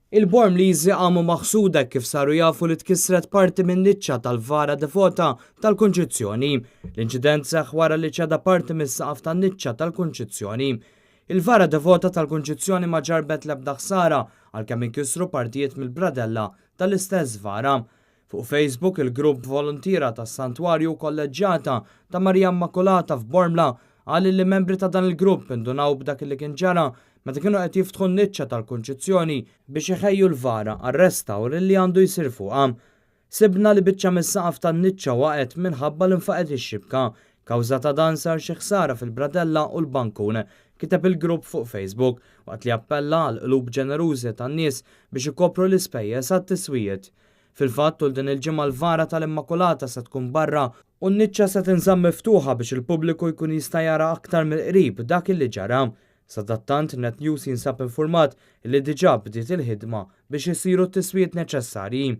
Il-Bormliżi qamu maħsuda kif saru jafu li tkissret parti minn niċċa tal-vara devota tal-Kunċizzjoni. L-inċident seħħ wara li ċeda parti mis-saqaf tan-niċċa tal-Kunċizzjoni. Il-vara devota tal-Kunċizzjoni ma ġarbet l-ebda ħsara għalkemm inkisru partijiet mill-bradella tal-istess vara. Fuq Facebook, il-grupp Voluntiera tas-Santwarju Kolleġġjata ta' Marija Immakulata f'Bormla qal li membri ta' dan il-grupp indunaw b'dak li kien ġara meta kienu qed jiftħu n-niċċa tal-Kunċizzjoni biex iħejju l-vara għar-restawr li għandu jsir fuqha. "Sibna li biċċa mis-saqaf tan-niċċa waqgħet minħabba li nfaqgħet ix-xibka. Kawża ta' dan sar xi ħsara fil-bradella u l-bankun," kiteb il-grupp fuq Facebook waqt li appella għal qlub ġenerużi tan-nies biex ikopru l-ispejjeż għat-tiswijiet. Fil-fatt, tul din il-ġimgħa l-vara tal-Immakulata se tkun barra u n-niċċa se tinżamm miftuħa biex il-pubbliku jkun jista' jara aktar mill-qrib dak li ġara. Sadattant, Net News jinsab informat li diġà bdiet il-ħidma biex isiru t-tiswijiet neċessarji.